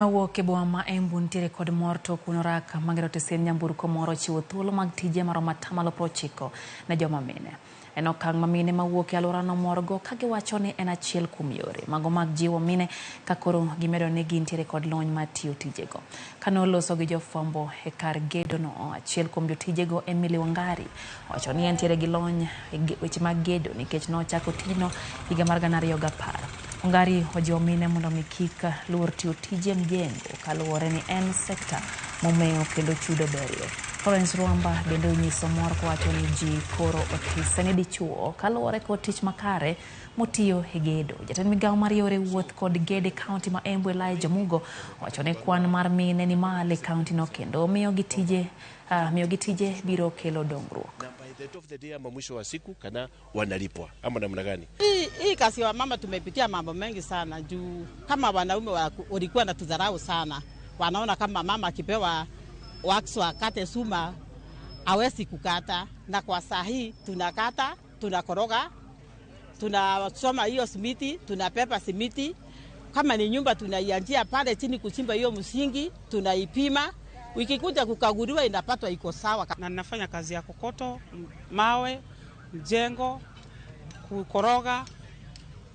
Mawuok e boma ma Embu nitiere kod mor tok wuon oraka magero tesend nyamburko moro chiwo thuolo mag tije maromo atamalo 90 ne joma mine. En okang' ma mine mawuok e alworano morgo ka giwacho ni en achiel kuom yore mago mag jiwo mine ka koro gimedo ni gintiere kod lony mar tiyo tijego. Kane oloso gi jofwambo e kar gedono, achiel kuom jotijego Emily Wangari owacho ni entiere gi lony e weche mag gedo nikech nochako tijno higa mar 2010. Wangari ojiwo mine mondo mi kik luor tiyo tije mjengo kaluwore ni en sekta momewo kendo chudo berie. Florence Rwamba bende onyiso mor kowacho ni ji koro otise ni dichuo kaluwore kod tich makare motiyo e gedo. Jatend migawo mar yore wuoth kod gedo e kaunti ma Embu Elijah Mugo owacho ni kwan mar mine ni malo e kaunti no kendo miyo gi tije biro kelo dongruok. Na by the end of the day ama mwisho wa siku kana wanalipwa ama namna gani? Hii kazi ya mama tumepitia mambo mengi sana juu kama wanaume walikuwa na tudharau sana, wanaona kama mama akipewa wax akate suma hawezi kukata, na kwa saa hii tunakata, tunakoroga, tunasoma hiyo simiti, tunapepa simiti. Kama ni nyumba tunaianzia pale chini kuchimba hiyo msingi, tunaipima, ikikuja kukaguliwa inapatwa iko sawa. Na ninafanya kazi ya kokoto, mawe, mjengo, kukoroga.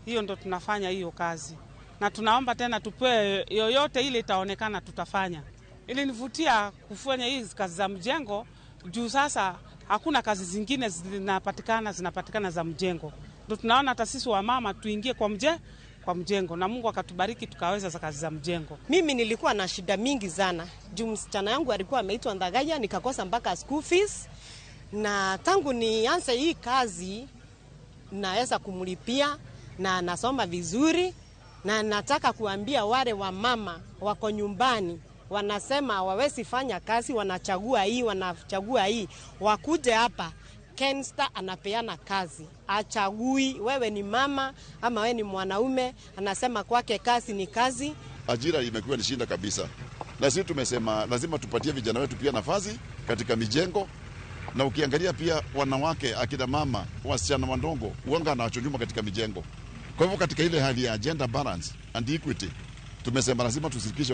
Hiyo ndo tunafanya hiyo kazi, na tunaomba tena tupewe yoyote ile itaonekana tutafanya. Ilinivutia kufanya hizi kazi za mjengo juu sasa hakuna kazi zingine zinapatikana za mjengo, ndo tunaona hata sisi wamama tuingie kwa mjengo, na Mungu akatubariki tukaweza za kazi za mjengo. Mimi nilikuwa na shida mingi sana juu msichana yangu alikuwa ameitwa Ndagaya, nikakosa mpaka school fees, na tangu nianze hii kazi naweza kumlipia na anasoma vizuri, na nataka kuambia wale wamama wako nyumbani wanasema hawawezi fanya kazi, wanachagua hii, wanachagua hii, wakuje hapa. Kensta anapeana kazi, achagui wewe ni mama ama wewe ni mwanaume, anasema kwake kazi ni kazi. Ajira imekuwa ni shinda kabisa, na sisi tumesema lazima tupatie vijana wetu pia nafasi katika mijengo, na ukiangalia pia wanawake, akina mama, wasichana wadogo huwanga wanawachwa nyuma katika mijengo. Kwa hivyo katika ile hali ya gender balance and equity tumesema lazima tushirikishe